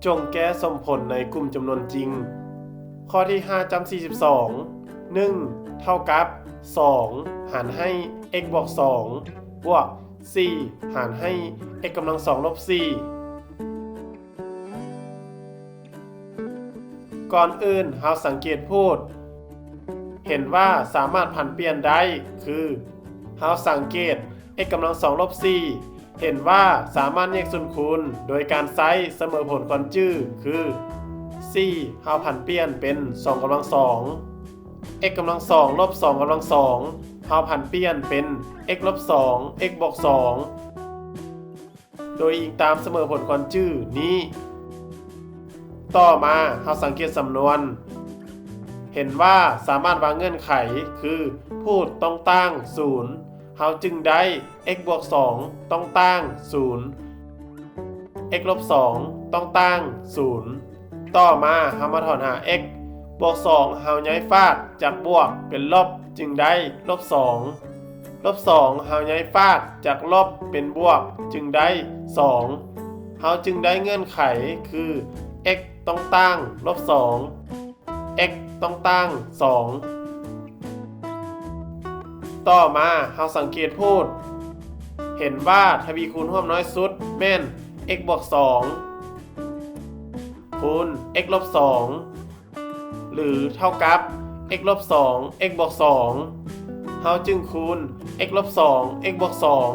ຈົ່ງແກ້ສົມຜົນໃນກຸ່ມຈຳນວນຈິງ. ຂໍ້ທີຫ້າຈ້ຳສີ່ສິບສອງ ໜຶ່ງ ເທົ່າກັບ ສອງ ຫານໃຫ້ x ບວກສອງ ບວກ ສີ່ ຫານໃຫ້ x ກຳລັງສອງລົບສີ່. ກ່ອນອື່ນເຮົາສັງເກດພູດ ເຫັນວ່າສາມາດຜັນປ່ຽນໄດ້ ຄື ເຮົາສັງເກດ x ກຳລັງສອງລົບສີ່ ເຫັນວ່າສາມາດແຍກສ່ວນຄູນໂດຍການໃຊ້ສະເໝີຜົນຄວນຈື່ ຄື ສີ່ ເຮົາຜັນປ່ຽນເປັນ ສອງກຳລັງສອງ x ກຳລັງສອງລົບ ສອງກຳລັງສອງ ເຮົາຜັນປ່ຽນເປັນ x ລົບສອງ x ບວກສອງ ໂດຍອີງຕາມສະເໝີຜົນຄວນຈື່ນີ້. ຕໍ່ມາເຮົາສັງເກດສຳນວນ ເຫັນວ່າສາມາດວາງເງື່ອນໄຂ ຄື ພູດຕ້ອງຕ່າງສູນ ເຮົາຈຶ່ງໄດ້ x ບວກສອງຕ້ອງຕ່າງສູນ x ລົບສອງຕ້ອງຕ່າງສູນ. ຕໍ່ມາເຮົາມາຖອນຫາ x ບວກສອງ ເຮົາຍ້າຍຟາກຈາກບວກເປັນລົບ ຈຶ່ງໄດ້ລົບສອງ ລົບສອງ ເຮົາຍ້າຍຟາກຈາກລົບເປັນບວກ ຈຶ່ງໄດ້ສອງ ເຮົາຈຶ່ງໄດ້ເງື່ອນໄຂ ຄື x ຕ້ອງຕ່າງລົບສອງ x ຕ້ອງຕ່າງສອງ. ຕໍ່ມາເຮົາສັງເກດພູດ ເຫັນວ່າທະວີຄູນຮ່ວມນ້ອຍສຸດແມ່ນ x ບວກສອງ ຄູນ x ລົບສອງ ຫຼື ເທົ່າກັບ x ລົບສອງ x ບວກສອງ ເຮົາຈຶ່ງຄູນ x ລົບສອງ x ບວກສອງ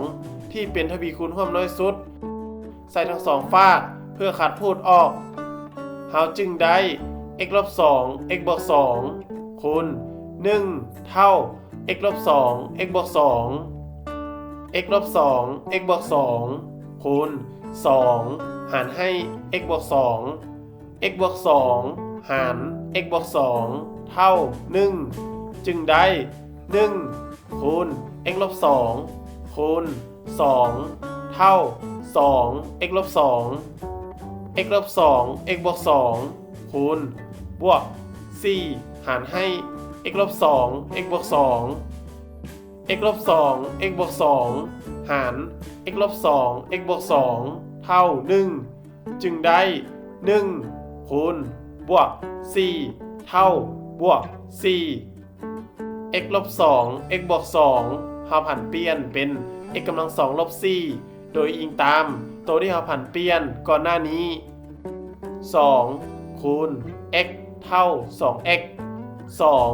ທີ່ເປັນທະວີຄູນຮ່ວມນ້ອຍສຸດ ໃສ່ທັງສອງຟາກເພື່ອຂັດພູດອອກ ເຮົາຈຶ່ງໄດ້ x ລົບສອງ x ບວກສອງ ຄູນ ໜຶ່ງ ເທົ່າ x ລົບສອງ x ບວກສອງ x ລົບສອງ x ບວກສອງ ຄູນ ສອງ ຫານໃຫ້ x ບວກສອງ x ບວກສອງ ຫານ x ບວກສອງ ເທົ່າ ໜຶ່ງ ຈຶ່ງໄດ້ ໜຶ່ງ ຄູນ x ລົບສອງ ຄູນ ສອງ ເທົ່າ ສອງ x ລົບສອງ x ລົບສອງ x ບວກສອງ ຄູນ ບວກ ສີ່ ຫານໃຫ້ x ລົບສອງ x ບວກສອງ x ລົບສອງ x ບວກສອງ ຫານ x ລົບສອງ x ບວກສອງ ເທົ່າ ໜຶ່ງ ຈຶ່ງໄດ້ ໜຶ່ງ ຄູນ ບວກ ສີ່ ເທົ່າ ບວກ ສີ່ x ລົບສອງ x ບວກສອງ ເຮົາຜັນປ່ຽນເປັນ x ກຳລັງສອງລົບສີ່ ໂດຍອີງຕາມໂຕທີ່ເຮົາຜັນປ່ຽນກ່ອນໜ້ານີ້ ສອງ ຄູນ x ເທົ່າ ສອງ x ສອງ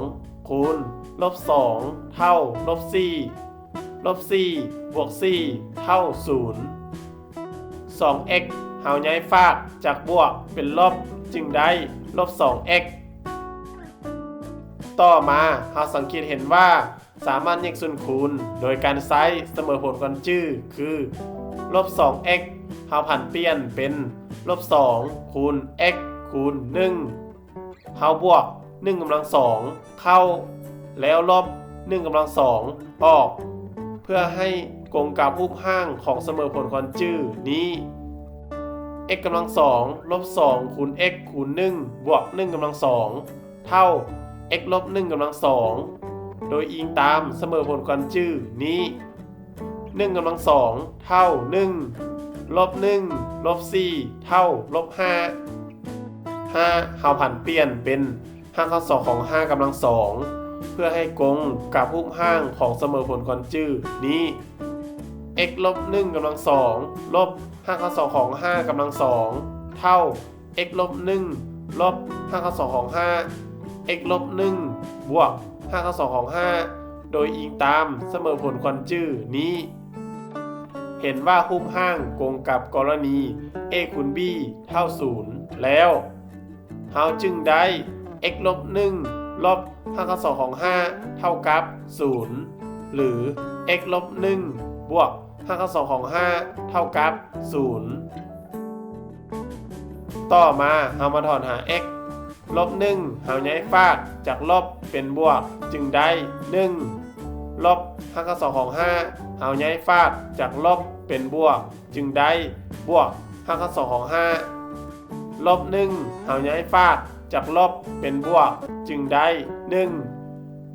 ຄູນ ລົບສອງ ເທົ່າ ລົບສີ່ ລົບສີ່ ບວກສີ່ ເທົ່າ ສູນ ສອງ x ເຮົາຍ້າຍຟາກຈາກບວກເປັນລົບ ຈຶ່ງໄດ້ ລົບສອງ x. ຕໍ່ມາເຮົາສັງເກດເຫັນວ່າ ສາມາດແຍກສ່ວນຄູນໂດຍການໃຊ້ສະເໝີຜົນຄວນຈື່ ຄື ລົບສອງ x ເຮົາຜັນປ່ຽນເປັນ ລົບສອງ ຄູນ x ຄູນ ໜຶ່ງ ເຮົາບວກ ໜຶ່ງກຳລັງສອງ ເຂົ້າ ແລ້ວລົບ ໜຶ່ງກຳລັງສອງ ອອກ ເພື່ອໃຫ້ກົງກັບຮູບຮ່າງຂອງສະເໝີຜົນຄວນຈື່ນີ້ x ກຳລັງສອງ ລົບສອງ ຄູນ x ຄູນ ໜຶ່ງ ບວກ ໜຶ່ງກຳລັງສອງ ເທົ່າ x ລົບ ໜຶ່ງກຳລັງສອງ ໂດຍອີງຕາມສະເໝີຜົນຄວນຈື່ນີ້ ໜຶ່ງກຳລັງສອງ ເທົ່າ ໜຶ່ງ ລົບ ໜຶ່ງ ລົບ ສີ່ ເທົ່າ ລົບ ຫ້າ ຫ້າ ເຮົາຜັນປ່ຽນເປັນ ຮາກຂັ້ນສອງຂອງຫ້າກຳລັງສອງ ເພື່ອໃຫ້ກົງກັບຮູບຮ່າງຂອງສະເໝີຜົນຄວນຈື່ນີ້ x ລົບ ໜຶ່ງກຳລັງສອງ ລົບ ຮາກຂັ້ນສອງຂອງຫ້າກຳລັງສອງ ເທົ່າ x ລົບ ໜຶ່ງ ລົບ ຮາກຂັ້ນສອງຂອງຫ້າ x ລົບ ໜຶ່ງ ບວກ ຮາກຂັ້ນສອງຂອງຫ້າ ໂດຍອີງຕາມສະເໝີຜົນຄວນຈື່ນີ້ ເຫັນວ່າຮູບຮ່າງກົງກັບກໍລະນີ a ຄູນ b ເທົ່າ ສູນ ແລ້ວ ເຮົາຈຶ່ງໄດ້ x ລົບ ໜຶ່ງ ລົບ ຮາກຂັ້ນສອງຂອງຫ້າ ເທົ່າກັບ ສູນ ຫຼື x ລົບ ໜຶ່ງ ບວກ ຮາກຂັ້ນສອງຂອງຫ້າ ເທົ່າກັບ ສູນ. ຕໍ່ມາເຮົາມາຖອນຫາ x ລົບ ໜຶ່ງ ເຮົາຍ້າຍຟາກຈາກລົບເປັນບວກ ຈຶ່ງໄດ້ ໜຶ່ງ ລົບ ຮາກຂັ້ນສອງຂອງຫ້າ ເຮົາຍ້າຍຟາກຈາກລົບເປັນບວກ ຈຶ່ງໄດ້ ບວກ ຮາກຂັ້ນສອງຂອງຫ້າ ລົບ ໜຶ່ງ ເຮົາຍ້າຍຟາກຈາກລົບເປັນບວກ ຈຶ່ງໄດ້ ໜຶ່ງ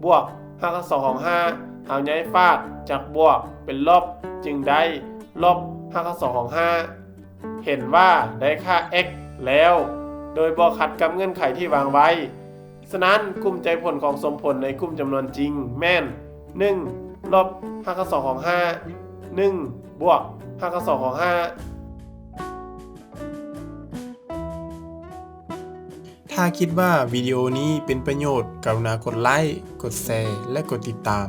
ບວກ ຮາກຂັ້ນສອງຂອງຫ້າ ເຮົາຍ້າຍຟາກຈາກບວກເປັນລົບ ຈຶ່ງໄດ້ ລົບ ຮາກຂັ້ນສອງຂອງຫ້າ ເຫັນວ່າໄດ້ຄ່າ x ແລ້ວ ໂດຍບໍ່ຂັດກັບເງື່ອນໄຂທີ່ວາງໄວ້. ສະນັ້ນ, ກຸ່ມໃຈຜົນຂອງສົມຜົນໃນກຸ່ມຈຳນວນຈິງແມ່ນ ໜຶ່ງ ລົບຮາກຂັ້ນສອງຂອງຫ້າ, ໜຶ່ງ ບວກຮາກຂັ້ນສອງຂອງຫ້າ. ຖ້າຄິດວ່າວິດີໂອນີ້ເປັນປະໂຫຍດ, ກະລຸນາກົດໄລ້, ກົດແຊ ແລະ ກົດຕິດຕາມ.